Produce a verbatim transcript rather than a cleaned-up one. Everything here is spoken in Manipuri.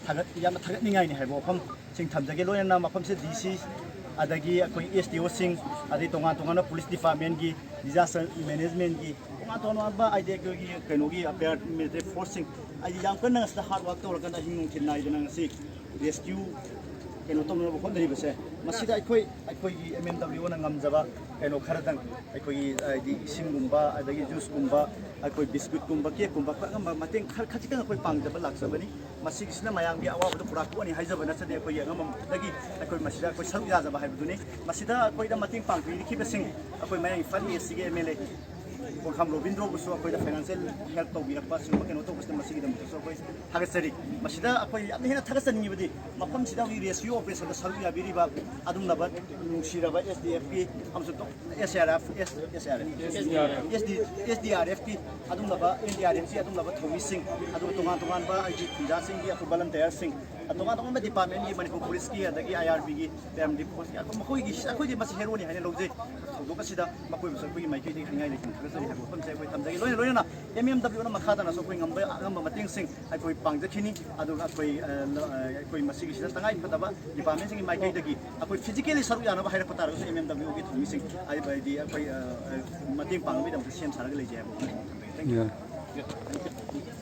ꯊꯥꯒꯠ ꯌꯥꯝꯅ ꯊꯥꯒꯠꯅꯤꯡꯉꯥꯏꯅꯤ ꯍꯥꯏꯕ ꯋꯥꯐꯝꯁꯤꯡ ꯊꯝꯖꯒꯦ꯫ ꯂꯣꯏꯅꯅ ꯃꯐꯝꯁꯤꯗ ꯗꯤ ꯁꯤ, ꯑꯗꯒꯤ ꯑꯩꯈꯣꯏ ꯑꯦꯁ ꯗꯤ ꯑꯣꯁꯤꯡ, ꯑꯗꯩ ꯇꯣꯉꯥꯟ ꯇꯣꯉꯥꯟꯕ ꯄꯨꯂꯤꯁ ꯗꯤꯄꯥꯔꯠꯃꯦꯟꯒꯤ, ꯗꯤꯖꯥꯁꯇꯔ ꯃꯦꯅꯦꯖꯃꯦꯟꯒꯤ, ꯇꯣꯉꯥꯟ ꯇꯣꯉꯥꯟꯕ ꯍꯥꯏꯗꯤ ꯑꯩꯈꯣꯏꯒꯤ ꯀꯩꯅꯣꯒꯤ ꯄꯦꯔꯥ ꯃꯤꯂꯤꯇꯔꯤ ꯐꯣꯔꯁꯁꯤꯡ, ꯍꯥꯏꯗꯤ ꯌꯥꯝ ꯀꯟꯅ ꯉꯁꯤꯗ ꯍꯥꯔꯗ ꯋꯥꯔꯛ ꯇꯧꯔꯀꯥꯟꯗ ꯑꯍꯤꯡ ꯅꯨꯡꯊꯤꯜ ꯅꯥꯏꯗꯅ ꯉꯁꯤ ꯔꯦꯁꯀ꯭ꯌꯨ ꯀꯩꯅꯣ ꯇꯧꯅꯕ ꯍꯣꯠꯅꯔꯤꯕꯁꯦ, ꯃꯁꯤꯗ ꯑꯩꯈꯣꯏ, ꯑꯩꯈꯣꯏꯒꯤ ꯑꯦꯝ ꯑꯦꯝ ꯗꯕ꯭ꯂꯤꯎ ꯑꯣꯅ ꯉꯝꯖꯕ ꯀꯩꯅꯣ ꯈꯔꯗꯪ, ꯑꯩꯈꯣꯏꯒꯤ ꯍꯥꯏꯗꯤ ꯏꯁꯤꯡꯒꯨꯝꯕ, ꯑꯗꯒꯤ ꯖꯨꯁꯀꯨꯝꯕ, ꯑꯩꯈꯣꯏ ꯕꯤꯁꯀꯨꯠꯀꯨꯝꯕ, ꯀꯦꯛꯀꯨꯝꯕ, ꯑꯉꯝꯕ ꯃꯇꯦꯡ ꯈꯔ, ꯈꯖꯤꯛꯇꯪ ꯑꯩꯈꯣꯏ ꯄꯥꯡꯖꯕ ꯂꯥꯛꯆꯕꯅꯤ꯫ ꯃꯁꯤꯒꯤꯁꯤꯅ ꯃꯌꯥꯝꯒꯤ ꯑꯋꯥꯕꯗꯨ ꯄꯨꯔꯥ ꯀꯣꯛꯑꯅꯤ ꯍꯥꯏꯖꯕ ꯅꯠꯆꯗꯦ꯫ ꯑꯩꯈꯣꯏꯒꯤ ꯑꯉꯝꯕꯗꯒꯤ ꯑꯩꯈꯣꯏ ꯃꯁꯤꯗ ꯑꯩꯈꯣꯏ ꯁꯔꯨꯛ ꯌꯥꯖꯕ ꯍꯥꯏꯕꯗꯨꯅꯤ꯫ ꯃꯁꯤꯗ ꯑꯩꯈꯣꯏꯗ ꯃꯇꯦꯡ ꯄꯥꯡꯕꯤꯔꯤꯈꯤꯕꯁꯤꯡ, ꯑꯩꯈꯣꯏ ꯃꯌꯥꯡ ꯏꯝꯐꯥꯜ ꯏꯁꯀꯤ ꯑꯦꯝ ꯑꯦꯜ ꯑꯦ ꯀꯣꯡꯈꯥꯝ ꯔꯣꯕꯤꯟꯗ꯭ꯔꯣꯕꯨꯁꯨ ꯑꯩꯈꯣꯏꯗ ꯐꯥꯏꯅꯥꯟꯁꯤꯌꯦꯜ ꯍꯦꯜꯞ ꯇꯧꯕꯤꯔꯛꯄ, ꯁꯤꯒꯨꯝꯕ ꯀꯩꯅꯣ ꯇꯧꯕꯁꯤꯗ ꯃꯁꯤꯒꯤꯗꯃꯛꯇꯁꯨ ꯑꯩꯈꯣꯏ ꯊꯥꯒꯠꯆꯔꯤ꯫ ꯃꯁꯤꯗ ꯑꯩꯈꯣꯏ ꯌꯥꯝꯅ ꯍꯦꯟꯅ ꯊꯥꯒꯠꯆꯅꯤꯡꯉꯤꯕꯗꯤ ꯃꯐꯝꯁꯤꯗ ꯍꯧꯖꯤꯛ ꯔꯦꯁꯀ꯭ꯌꯨ ꯑꯣꯄꯔꯦꯁꯟꯗ ꯁꯔꯨꯛ ꯌꯥꯕꯤꯔꯤꯕ ꯑꯗꯨꯒꯨꯝꯂꯕ ꯅꯨꯡꯁꯤꯔꯕ ꯑꯦꯁ ꯗꯤ ꯑꯦꯐꯀꯤ ꯑꯃꯁꯨꯡ S R F, S R F, S D R ꯑꯦꯐꯀꯤ ꯑꯗꯨꯒꯨꯝꯂꯕ, ꯑꯦꯟ ꯗꯤ ꯑꯥꯔ ꯑꯦꯐꯀꯤ ꯑꯗꯨꯒꯨꯝꯂꯕ ꯊꯧꯃꯤꯁꯤꯡ, ꯑꯗꯨꯒ ꯇꯣꯉꯥꯟ ꯇꯣꯉꯥꯟꯕ ꯑꯩꯒꯤ ꯈꯨꯟꯖꯥꯁꯤꯡꯒꯤ ꯑꯩꯈꯣꯏ ꯚꯣꯂꯟꯇꯤꯌꯔꯁꯤꯡ, ꯇꯣꯉꯥꯟ ꯇꯣꯉꯥꯟꯕ ꯗꯤꯄꯥꯔꯠꯃꯦꯟꯒꯤ, ꯃꯅꯤꯄꯨꯔ ꯄꯨꯂꯤꯁꯀꯤ, ꯑꯗꯒꯤ ꯑꯥꯏ ꯑꯥꯔ ꯕꯤꯒꯤ, ꯄꯦꯔꯥꯃꯤꯂꯤꯇꯔꯤ ꯐꯣꯔꯁꯀꯤ, ꯑꯩꯈꯣꯏ ꯃꯈꯣꯏꯒꯤ, ꯑꯩꯈꯣꯏꯗꯤ ꯃꯁꯤ ꯍꯦꯔꯣꯅꯤ ꯍꯥꯏꯅ ꯂꯧꯖꯩ꯫ ꯊꯧꯗꯣꯛ ꯑꯁꯤꯗ ꯃꯈꯣꯏꯕꯨꯁꯨ ꯑꯩꯈꯣꯏꯒꯤ ꯃꯥꯏꯀꯩꯗꯒꯤ ꯍꯥꯏꯅꯤꯡꯉꯥꯏ ꯂꯩꯇꯅ ꯊꯥꯒꯠꯆꯔꯤ ꯍꯥꯏꯕ ꯋꯥꯐꯝꯁꯦ ꯑꯩꯈꯣꯏ ꯊꯝꯖꯒꯦ꯫ ꯂꯣꯏꯅ ꯂꯣꯏꯅꯅ ꯑꯦꯝ ꯑꯦꯝ ꯗꯕ꯭ꯂꯤꯎꯅ ꯃꯈꯥ ꯇꯥꯅꯁꯨ ꯑꯩꯈꯣꯏ ꯉꯝꯕ ꯑꯉꯝꯕ ꯃꯇꯦꯡꯁꯤꯡ ꯑꯩꯈꯣꯏ ꯄꯥꯡꯖꯈꯤꯅꯤ꯫ ꯑꯗꯨꯒ ꯑꯩꯈꯣꯏ, ꯑ, ꯂ-, ꯑ, ꯑꯩꯈꯣꯏ ꯃꯁꯤꯒꯤꯁꯤꯗ ꯇꯉꯥꯏ ꯐꯗꯕ ꯗꯤꯄꯥꯔꯠꯃꯦꯟꯁꯤꯡꯒꯤ ꯃꯥꯏꯀꯩꯗꯒꯤ ꯑꯩꯈꯣꯏ ꯐꯤꯖꯤꯀꯦꯜꯂꯤ ꯁꯔꯨꯛ ꯌꯥꯅꯕ ꯍꯥꯏꯔꯛꯄ ꯇꯥꯔꯒꯁꯨ ꯑꯦꯝ ꯑꯦꯝ ꯗꯕ꯭ꯂꯤꯎꯒꯤ ꯊꯧꯃꯤꯁꯤꯡ, ꯍꯥꯏꯕꯗꯤ ꯑꯩꯈꯣꯏ, ꯑ, ꯑ, ꯃꯇꯦꯡ ꯄꯥꯡꯅꯕꯒꯤꯗꯃꯛꯇ ꯁꯦꯝ ꯁꯥꯔꯒ ꯂꯩꯖꯩ ꯍꯥꯏꯕ ꯋꯥꯐꯝꯁꯤ ꯊꯝꯖꯒꯦ꯫ Thank you꯫ Yeah.